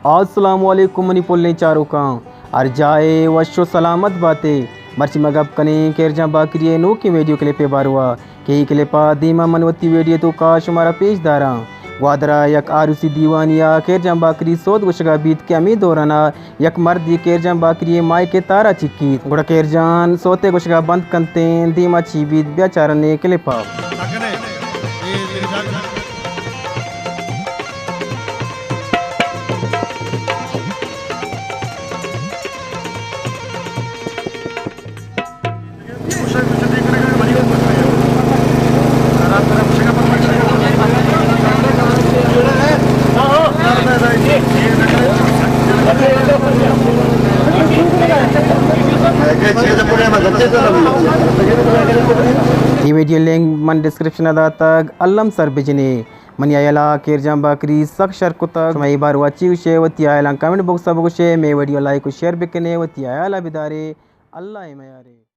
السلام علیکم منی پلیں چاروکاں، ہر جاہ ءَ وش و سلامت بات ئے۔ مرچی ما گپ کنیں کیرجان باکری ءِ نوکیں ویڈیو کلپ ءِ باروا کہ اے کلپ ءَ دیما من وتی ویڈیو ءِ توکا شمارا پیش داراں۔ گوادر ءَ یک آروسی دیوانی ءَ کیرجان باکری سوت گوشگا بیت کہ ہمے دوران ءَ یک مردے کیرجان باکری ءِ مائیک ءِ تارا چکیت، گڑا کیرجان سوت ءِ گوشگا بند کنتیں۔ دیما چی بیت بیا چارنے کلپ ءَ۔ اے ویڈیو لنک من ڈسکرپشن ءَ داتگ، الم سر بجنے۔ منی ہیالا کیرجان باکری سک شر کتگ۔ شما اے باروا چی گوشے؟ وتی ہیالاں کمنٹ باکس ءَ بگوشے۔ مئے ویڈیو لائک و شیئر بکنے۔ وتی ہیالا بدارے۔ اللہ ءِ میارے۔